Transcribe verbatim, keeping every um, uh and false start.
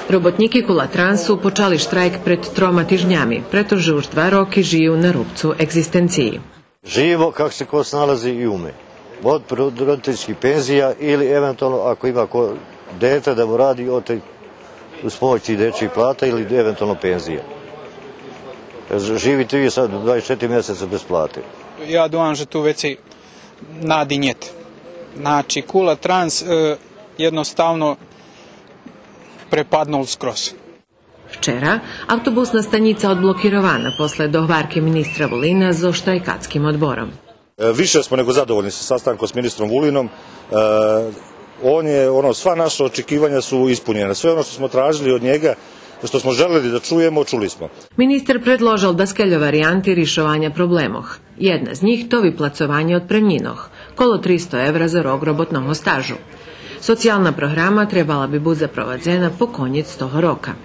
Роботнїки Кула Трансу почали штрайк пред трома тижнями, прето же уж два роки жию на рубцу екзистенциї. Живимо как ше ко сналази и уме. Од про-, родительских пензия или евентуално ако има ко дете да му ради, од тей, уз помоћ дечијих плата или евентуално пензия. Живи ти сад дваесет четири месеца без плати. Я думам же ту вецей нади нєт. Значи, Кула Транс, е, єдноставно препаднул скроз. Вчера автобусна станїца одблокирована после догварки министра Вулина зоз штрайкацким одбором. Е, више смо него задовольни са састанком с министром Вулином. Е, он је, оно, сва наша очекивања су испуњена. Све оно што смо тражили од њега, што смо желели да чујемо, чули смо. Министер предложел даскельо вариянти ришованя проблемох. Єдна з нїх то виплацованє отпремнїнох, коло тристо евра за рок роботного стажу. Социялна програма требала би буц запровадзена по конєц того рока.